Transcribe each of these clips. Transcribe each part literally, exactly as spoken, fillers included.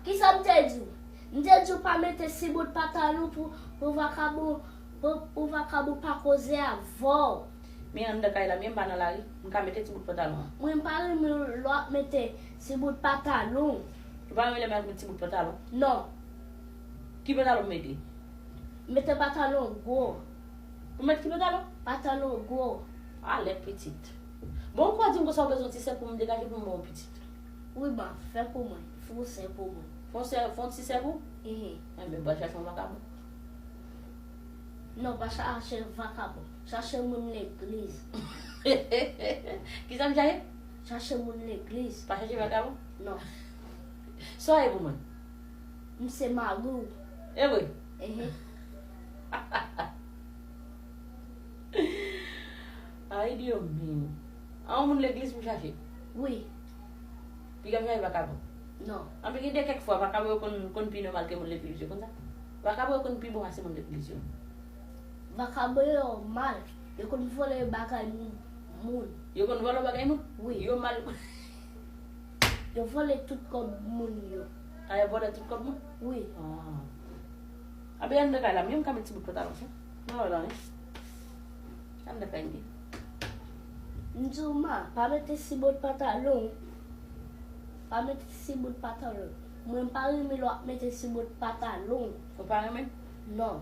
Kisa m te di w? M te di w pa mete si bout pantalon pou, pou vakabon, pou, pou vakabon pa koze avè w. Men anndan kay la, men m pa nan lari, m ka mete ti bout pantalon an. Mwen m pa renmen lè w ap mete ti bout pantalon. Ou pa renmen lè m ap mete ti bout pantalon? Non. Ki pantalon m mete? Mete pantalon gwo. Ou met ki pantalon? Pantalon gwo. Alè pitit. Bon, ou kwè di m konsa ou bezwen ti sè pou m degaje pou m ba w pitit? Wi, ban, fè pou mwen. Fè yon sè pou mwen. Fè yon sè, fè yon ti sè pou? Ehe. Enben, ba chache yon vakabon. Non, pa chache vakabon. Chache moun legliz. Kisa m chache? Chache moun legliz. Pa chache vakabon? Non. Sa w ye pou mwen? M se mari w. E vre? Ehe. Ay, Dyo mio. A yon moun legliz pou chache? Wi. Piga m chache vakabon? Non. Anben, gen de kèk fwa, vakabon yo konn, konn pi nòmal ke moun legliz yo, konn sa? Vakabon yo konn pi bon pase moun legliz yo. Vakabon yo mal. Yo konn vòlè bagay moun. Moun. Yo konn vòlè bagay moun? Wi. Yo mal. Yo vòlè tout kòb moun yo. A, yo vòlè tout kòb moun? Wi. Ah. Anben, ann nan kay la, men m ka met ti bout pantalon, sa. Mwen wè la, wi. Ann nan kay m ye. M di w, ma, pa mete si bout pantalon. Pa mete si bout pantalon. Mwen m pa renmen lè w ap mete si bout pantalon. Ou pa renmen? Non.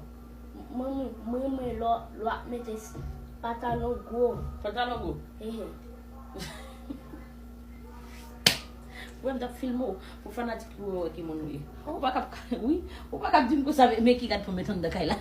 Mwen, mwen, mwen renmen lè w, lè w ap mete si, pantalon gwo. Pantalon gwo? Ehe. Wè m t ap filme w pou fanatik yo wè ki moun ou ye. Ou pa kab, wi, ou pa kab di m konsa, men ki rad pou m met anndan kay la.